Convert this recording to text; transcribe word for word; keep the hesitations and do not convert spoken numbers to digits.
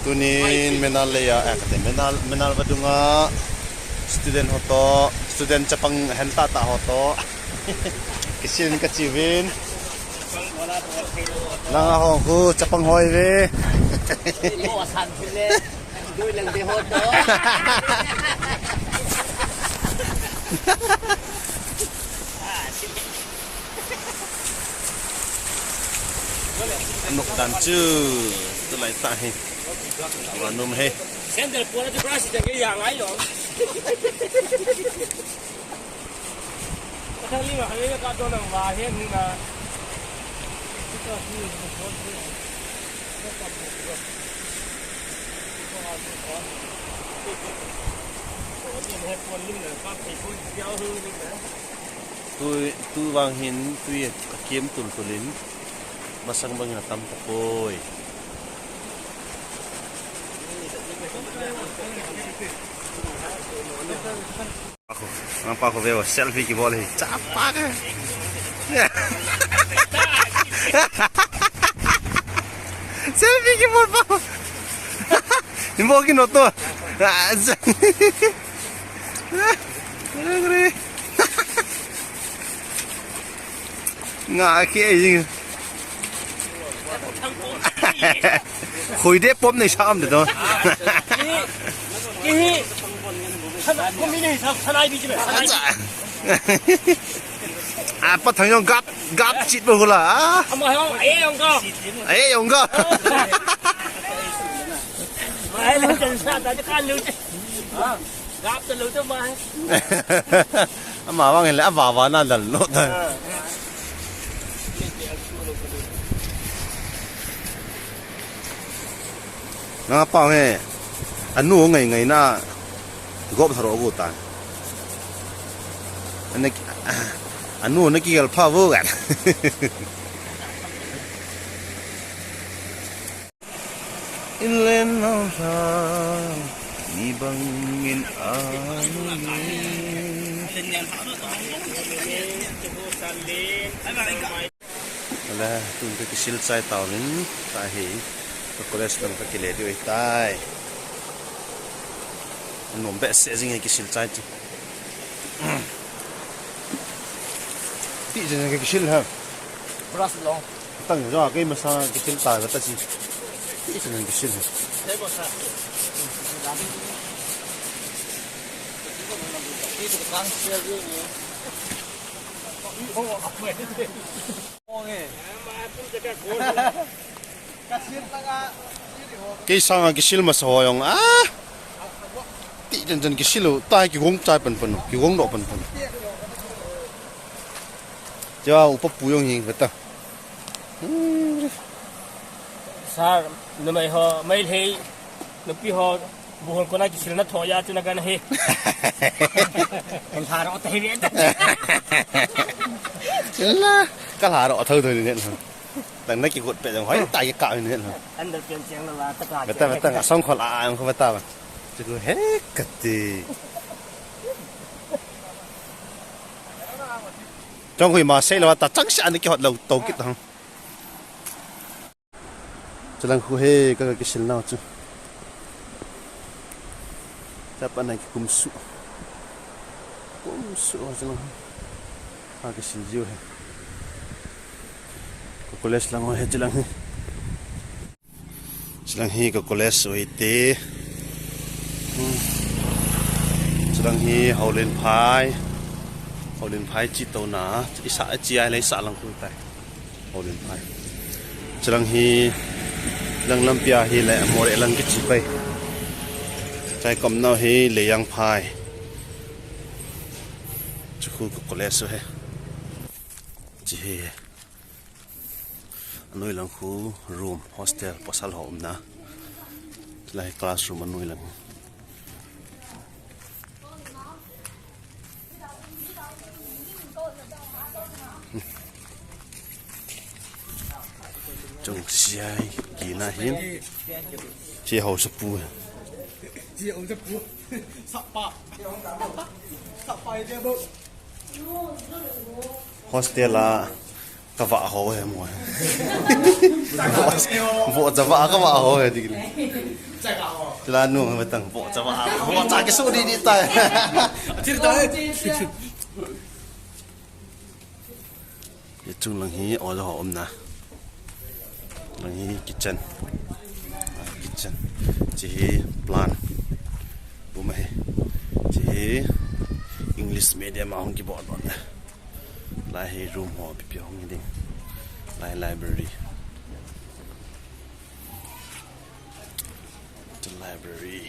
Tunin Manal leiya, eh, kati, Manal, Manal vadunga student ho to, student chapang hentah tah ho to. Kisil in kache uvin. Nang a hung khu chapang hoi ve. Doi lang de ho to. Anok dan chu, tulai tah hi. Avannom hi. Sandal pon chu brush jang ke yang ai lo. Ka thang li ma, ka ka to nang va hian ni na. Tu, tu vang hin tui a kem tul tul in masang bangin a tam tapoi. Ang pa ko veo, selfie kibol hi. Chapa ka. Selfie kibol pa. Ni mo kino to. Nga khi ai. Khoi de pom nei sam de to. Ki hi. Sana, kumi nei sa, sana ai bi ji me, sana ai bi. A pa thang yong gap, gap chit bo hula. Ama yong, ai yong ga. Ai yong ga. Mai le jan sa ta ka lu. Gap ta lu ta mai. Ama vang le ava va na dal no ta. Nang pa he, anu ngai ngai na gop tharo gu ta. Ane, anu na ki gal pha vo gan. Inlen nang sa, ni bang in anu ni. Ala, tun ka kisil chai tauvin, ta hi, ka college lam ka kile diu ahitai. Anom behseh jing e kisil chai chu. Ti jeng ka kisil ha. Brush long. Tang jo, kei masa kisil ta ka ta si. Ti jeng ka kisil ha. Kei sanga kisil masa ho jong a. Ti jan jan kisil u, ta kigong chai pan pan u, kigong doh pan pan u. Tia upa pu jong hi veta. Hmm. Sir, numei ho, Meitei nupi ho, bu hon kona kisil na tho ya chu na gan he. Kan tharo ta hi ve ta. La, ka tharo tho tho ni ne. Tang na kigot pe jong hoi ta ki ka ni ne. Under pen cheng la la ta ka. Beta, beta, song khol a, ang ko beta ba. Chu ko he kati. Chong hui ma sei la ta chang sa ni ki hot lo to kit hang. Chulang khu he ka, ka kisil nau chu. Chapa nai ki kum su. Kum su chulang. Ka kisil jiu he. Ka college lang he chulang he. Chulang hi ka college u hite. Hmm. Chulang hi Haulen Phai. Haulen Phai chi to na. Isa chi ai le sa lang khu tai. Haulen Phai. Chulang hi lang lampi a hi le Moreh lang kichi pai. Chai kom nau hi Leijang Phai. Chu khu ka college u he. Chi hi. Anoi lang khu room, hostel, pasal ho umna. Lai classroom anoi lang. Chong siai kina hin. Chi ho sapu. Chi ho sapu. Sapa. Sapa dia bo. Hostel a Kava ho he mo. Vo, vo chava kava ho he dikini. Tila nu he tang vo chava. Vo cha kisu di di tai. Atir tai. Ye chung lang hi oja ho umna. Lang hi kitchen. Ah, kitchen. Chi hi plant. Buma hi. Chi hi English medium a hung kibol bol na. Lai hi room ho pipi hung hi ding. Lai library. The library.